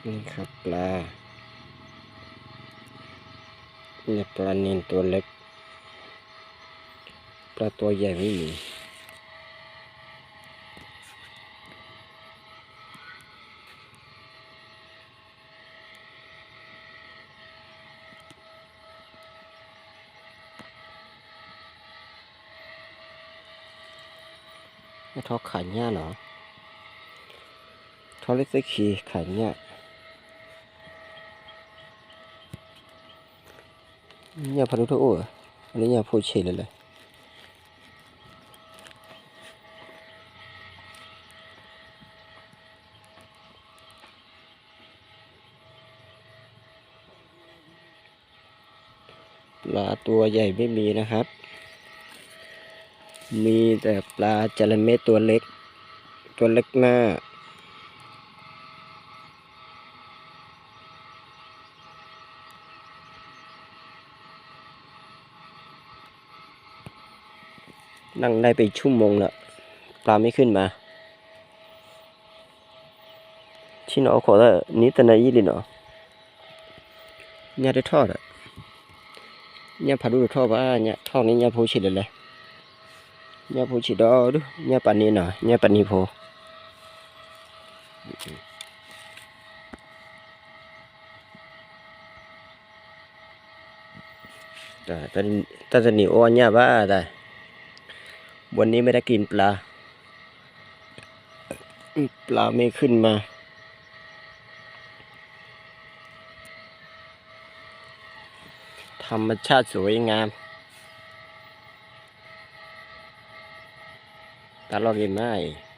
นี่ครับปลา เนี่ยปลานิลตัวเล็ก ปลาตัวใหญ่ไม่มี ထီၣ်ခးညၣ်နီၤ, ထီၣ်လၢသ့ၣ်ခံခးညၣ်, ညၣ်ဖးဒိၣ်တအိၣ်ဧါ, အန့ၣ်ညၣ်ဖိဆံးလၢလဲၣ်. ปลาตัวใหญ่ไม่มีนะครับ มีแต่ปลาจระเม็ดตัวเล็ก ตัวเล็กมาก นั่งได้เป็นชั่วโมงแล้ว ปลาไม่ขึ้นมา ဆ့ၣ်နီၤအိၣ်ခိးသၢ နံၤတနံၤအံၤလံနီၤ, ညၣ်တထီၣ်ဒီး, ညၣ်ဖးဒိၣ်တထီၣ်ဘၣ်, ညၣ်ထီၣ်န့ၣ်ညၣ်ဖိဆံးလၢလဲၣ်, ညၣ်ဖိဆံးဒီဒူၣ်, ညၣ်ပာ်နံၤနီၤ, ညၣ်ပာ်နံၤဖိ တၢ်တနံၤအိၣ်အညၣ်ဘၣ်တၢ်, วันนี้ไม่ได้กินปลา ปลาไม่ขึ้นมา ธรรมชาติสวยงาม တၢ်လီၢ်ဂ့ၤမးအံၤ